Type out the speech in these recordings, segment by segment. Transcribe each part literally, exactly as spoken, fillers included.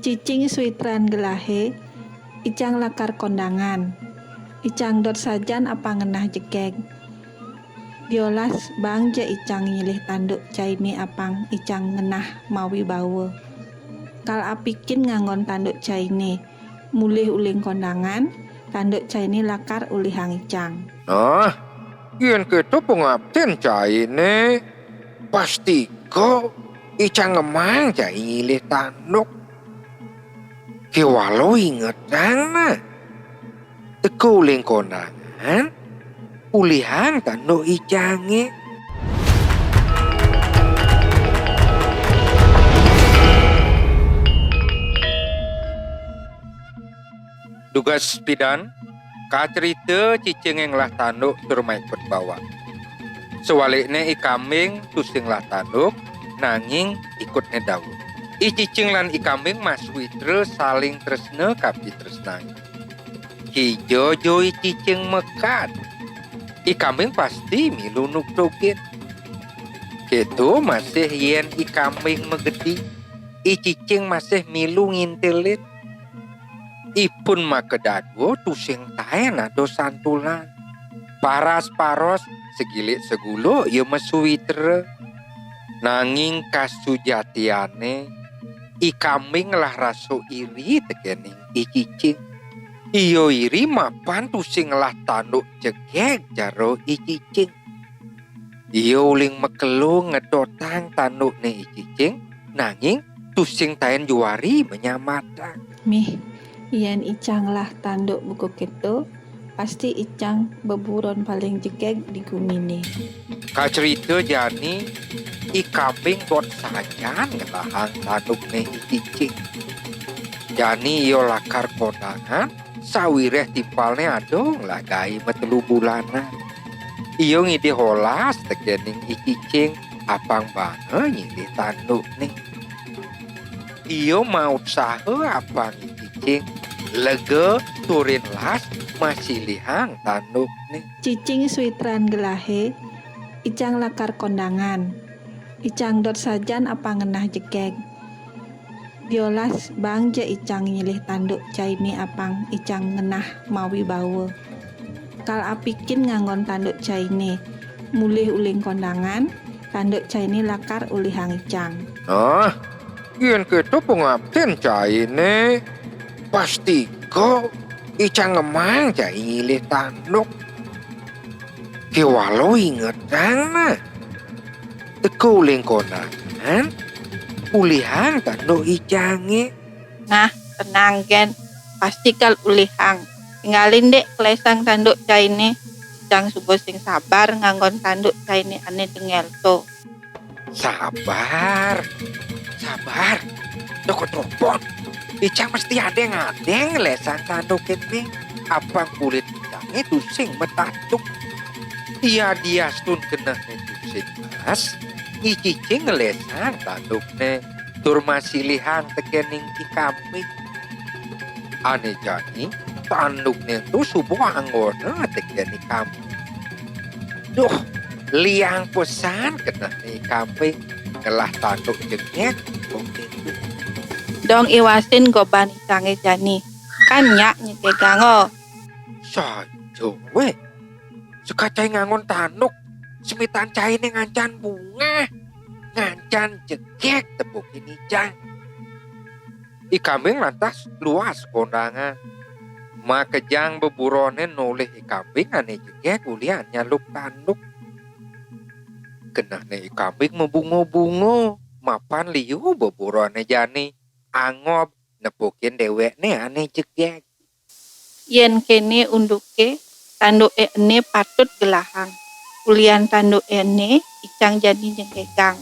Cicing suitran gelahe, icang lakar kondangan. Icang dot sajan apang ngenah jegeg. Diolas bang ja icang nyilih tanduk caine apang icang ngenah mawi bawa. Kal apikin nganggon tanduk caine, mulih uling kondangan, tanduk caine lakar ulihang icang. Nah, yen keto pangaptin caine, pastika icang ngemang cai nyilih tanduk. Kewala ingetang nah. Teka uling kondangan, ulihang tanduk icange. Dugas pidan, kacerita cicinge ngelah tanduk tur maikut bawa. Sewalikne I Kambing tusing ngelah tanduk, nanging ikutne dauh. I Cicing lan I Kambing masawitra saling tresna kapitresnain. Kija ja I Cicing mekad, I Kambing pasti milu nugtugin. Keto masih yen I Kambing magedi, I Cicing masih milu ngintilin. Ipun makadadua tusing taen ada santulan. Paras-paros, segilik seguluk ia masawitra. Nanging kasujatiane, I Kambing ngelah rasa iri tekening I Cicing. Ia iri mapan tusing ngelah tanduk jegeg cara I Cicing. Ia uling makelo ngedotang tandukne I Cicing, nanging tusing taen juari manyambatang. Mih, yen icang ngelah tanduk buka keto, pasti icang beburon paling jegeg di gumine. Kacerita jani, I Kambing dot sajan ngelahang tandukne I Cicing. Jani ia lakar kondangan, sawireh timpalne ada ngelah gae matelu bulanan. Ia ngidih olas tekening I Cicing, apang baanga nyilih tandukne. Ia mautsaha apang I Cicing, lega turin las masilihang tandukne. Cicing suitran gelahe, icang lakar kondangan. Icang dot sajan apang ngenah jegeg. Diolas bang ja icang nyilih tanduk caine apang icang ngenah mawi bawa. Kal apikin nganggon tanduk caine, mulih uling kondangan, tanduk caine lakar ulihang icang. Nah, yen keto pangaptin caine, pastika icang ngemang cai nyilih tanduk. Kewala ingetang nah. Teka uling kondangan, ulihang tanduk icange. Nah, tenang gen, pasti kal ulihang. Tinggalin dek kelesang tanduk caine, icang suba sing sabar nganggon tanduk caine ane dengel to. Sabar, sabar, dok tropon. Icang mesti adeng-adeng ngelesang tanduk kene. Apang kulit icange tusing matatuk. Ia diastun kenehne tusing las, I Cicing ngelesang tandukne tur masilihang tekening I Kambing. Ane jani, tandukne ento suba anggona teken I Kambing. Duh, liang pesan kenehne I Kambing ngelah tanduk jegeg kok kento. Dong iwasin goban icange jani. Kan nyak nyegegang o. Saja weh. Seka cai nganggon tanduk, semitan caine ngancan bungah, ngancan jegeg tepukin icang. I Kambing lantas luas kondangan. Makejang beburone nolih I Kambing ane jegeg ulihan nyalup tanduk. Kenehne I Kambing mabunga-bunga, mapan liu beburone jani angob nepukin dewekne ane jegeg. Yen kene unduke, tanduke ene patut gelahang. Ulian tanduke ene, icang jani nyegegang.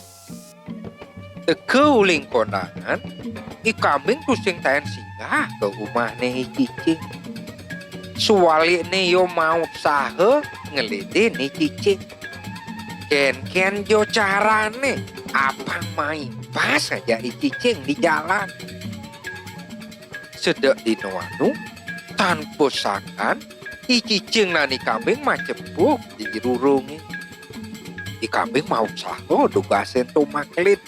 Teka uling kondangan, I Kambing tusing taen singgah ka umahne I Cicing. Sewalikne ia mautsaha ngeledin I Cicing. Kenken ja carane, apang maimpas ajak I Cicing di jalan. Sedek dina anu, tanpa sangkan, I Cicing lan I Kambing macepuk di rurunge. I Kambing mautsaha dugasne ento makelid.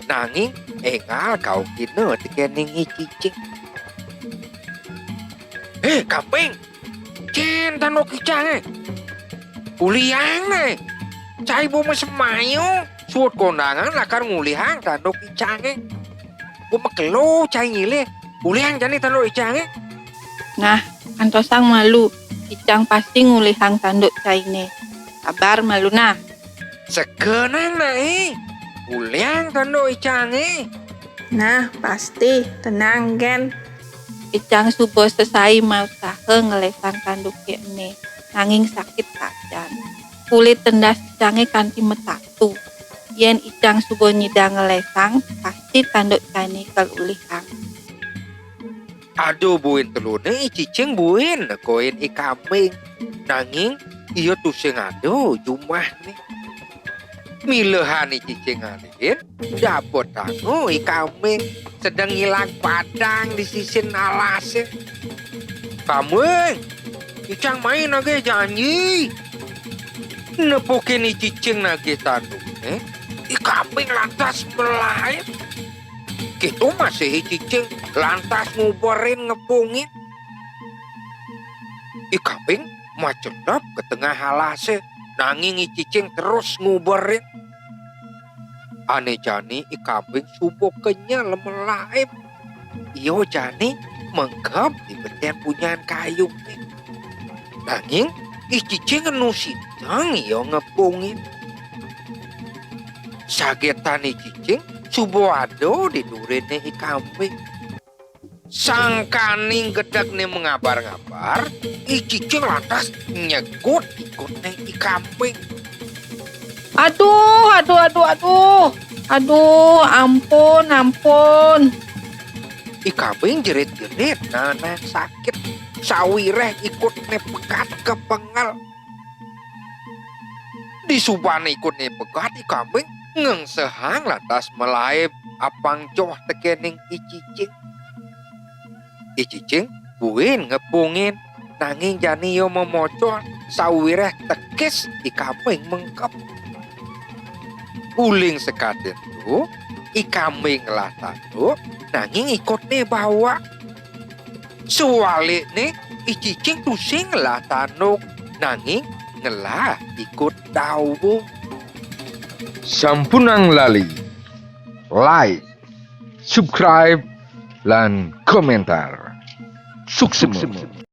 Nanging énggal kaukina tekéning I Cicing. "Hé, Kambing, cén tanduk icangé? Uliang né. Cai boma semayu, suud kondangan lakar ngulihang tanduk icangé. Boma kelo cai nyilih, uliang jani tanduk icangé." "Nah, antosang malu, icang pasti ngulihang tanduk cainé. Sabar malu nah." "Segenang naé, uliang tanduk icangé." "Nah, pasti, tenang gén." Icang suba sesai mausaha ngelesang tanduké ené, nanging sakit sajan. Kulit tendas icangé kanti metatu. Yén icang suba nyidang ngelesang, pasti tanduk cainé kal ulihang. Aduh, buin teluné I Cicing buin nekoin I Kambing. Nanging ia tusing ada jumahné. Milehan I Cicing ngalihin, dapetanga I Kambing sedeng ngilag padang di sisin alasé. "Kambing, icang mai nagih janji." Nepukin I Cicing nagih tandukné, I Kambing lantas malaib. Kéto masih I Cicing lantas nguberin ngepungin. I Kambing macenep ka tengah alasé, nanging I Cicing terus nguberin. Ané jani I Kambing suba kenyel malaib. Ia jani mengkeb di betén punyan kayuné. Nanging I Cicing enu sida ia ngepungin. Sagetan I Cicing suba ada di duriné I Kambing. Sangkaning gedegné mangabar-ngabar, I Cicing lantas nyegut ikutné I Kambing. "Aduh, aduh, aduh, aduh. Aduh, ampun, ampun." I Kambing jerit-jerit nahan sakit, sawiréh ikutné pegat ka pengel. Disubané ikutné pegat, I Kambing ngengsehang lantas malaib apang joh tekéning I Cicing. I Cicing buin ngepungin, nanging jani ia mamocol sawiréh tekis I Kambing mengkeb. Uling sakadi ento, I Kambing ngelah tanduk, nanging ikutné bawak. Sawalikné, I Cicing tusing ngelah tanduk, nanging ngelah ikut dawa. Sampunang lali like, subscribe, lan komentar. Suksma.